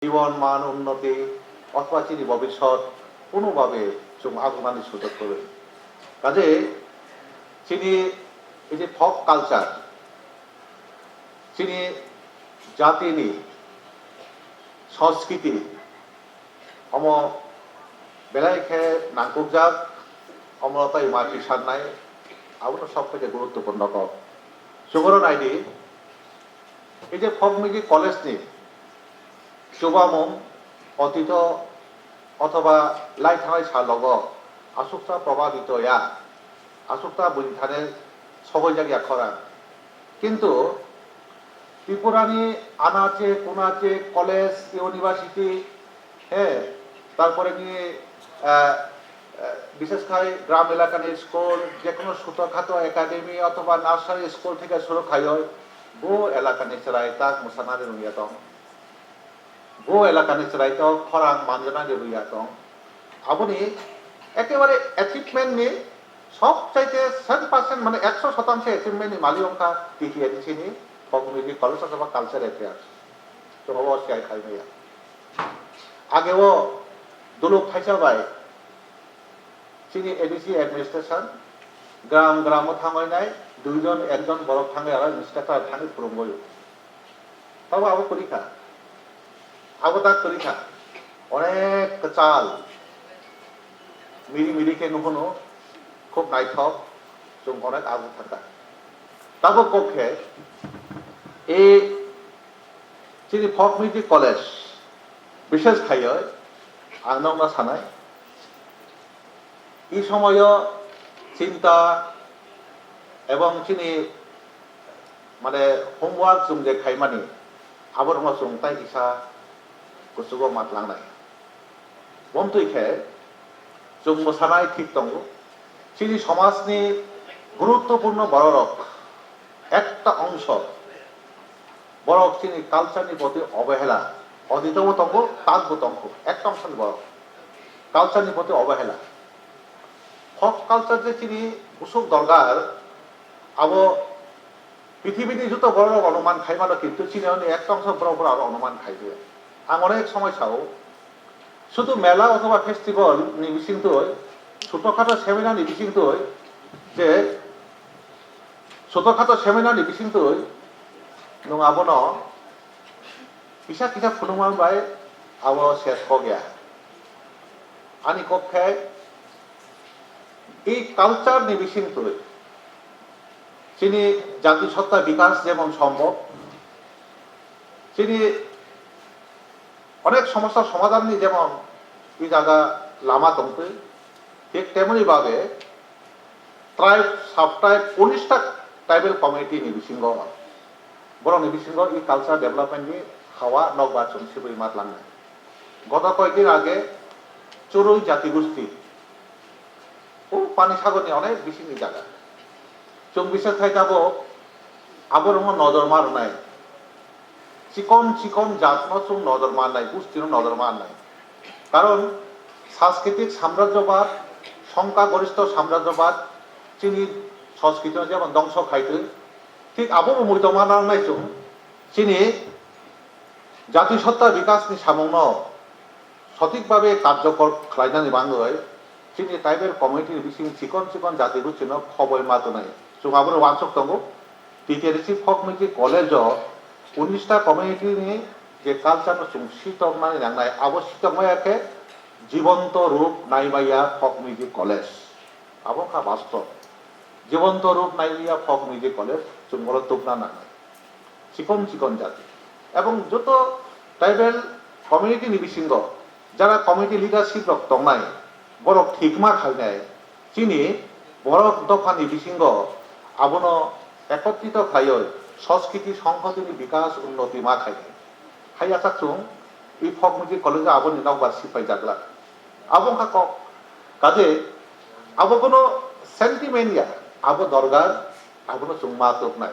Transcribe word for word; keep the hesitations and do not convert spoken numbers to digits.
jibon man unnoti othoba chini bobisot kuno babe chwng agunani sujok kwrwi. Kaje chini ei je folk culture, chini jatini sanskriti, omo belai khe nangkukjak, omo tei ma tisannai, abono sok khe je guruttopurno kok. Chwngno naidi, ei je folk music college ni chubamung otito othoba lai thangnai salogo aswkta probabito ya, aswkta buini thani sogoijak ya khorang. Kintu Tripurani anache kunache college, university, he, tarpore ni, ah, ah, bishes khai gram elakani school, jekono suto khato academy othoba nursery school theke suru khaioi, bo elakani chwrai tak mwsanani rungya tong. Bo elakani chwrai to khorang manjana de buya tong. Aboni ekebare achievement ni sob chaite sat percent, mane ekso sotangsho achievement ni malik wngkha T T A D C ni Folk Music College of Culture Affairs. Chwng obo siyai khai maya. Age o duluk thaisa bai chini A D C administration gram gram o thangwi nai, duijon ekjon borok thangwi aro inspector thangwi phwrwngwi. Tamo abo kwrwi kha. Abo tak kwrwi kha. Onek kwchal. Miri miri khe nuhunu. Khub naithok. Chwng onek abo thangkha. Tabo kok khe. E chini Folk Music College. Bishes khaiyo. Ang nokna sanai. I somoyo chinta ebong chini mane homework chwng je khaimani, aborokno chwng tai kisa kuchugo ma tlangnai. Bomtwi khe chwng mwsanai thik tongo. Chini somajni guruttopurno bororok ekta ongso borok chini culture ni proti obehela, odito bo tongo, tak bo tongkho, ekta ongso ni borok culture ni proti obehela. Folk culture je chini busuk dorgar, abo pithibini joto borok rok onuman khai mano, kintu chini oni ekta ongso borok borok aro onuman khai de. Ang onek somoi sao, sudu mela othoba festival ni bisingtwi, chotokhato seminar ni bisingtwi, je chotokhato seminar ni bisingtwi, nwng abono kisa kisa phunukma bai abo ses kok ya. Ani kok khe ei culture ni bisingtwi chini jati sotta bikas jemon sombhob, chini onek somosta somadhan ni jemon ei jaga lama tongtwi, thik temoni babe tribe, sub-tribe, unis ta tribal community ni bisingo, borokni bisingo i culture development ni hawa nokbar chwng sibui ma tlangnai. Goto koyekdin age Churui jati gosti, o Panisagar ni onek bisingni jaga. Chwng bisek khai tabuk aborokno nojor ma rwnai. Chikon chikon jatno chwng nojor mannai, gustino nojor mannai. Karon Sanskritik Samrajyobad, Songkhya Goristho Samrajyobad chini Sanskriti no jemon dongso khaitwi, thik abobo muitok ma nangnai chwng chini jati sotta bikasni samungno sothik babe karjokor khlainani bagwi chini tribal community ni bising chikon chikon jati gustino khoboi ma tonai. Chwng abono uansuk tongo. T T A D C Folk Music College o unis ta community ni je culture no chwng sitoknani nangnai, abo sitokmaya khe jibonto rup naimaya Folk Music College. Abo kha bastob. Jibonto rup naimaya Folk Music College chwng oro tubna nangnai. Chikon chikon jati. Ebong joto tribal community ni bisingo jara community leadership rok tongnai, borok thikma khainai, chini borok dophani bisingo abono ekotrito khlaioi Sanskriti Songkhotini bikas unnoti ma khainai. Hai achak chwng i Folk Music College o aboni nokbar sipai jaglak. Abo wngkha kok. Kaje abo kono sentiment ya, abo dorgar, abono chwng ma tubnai.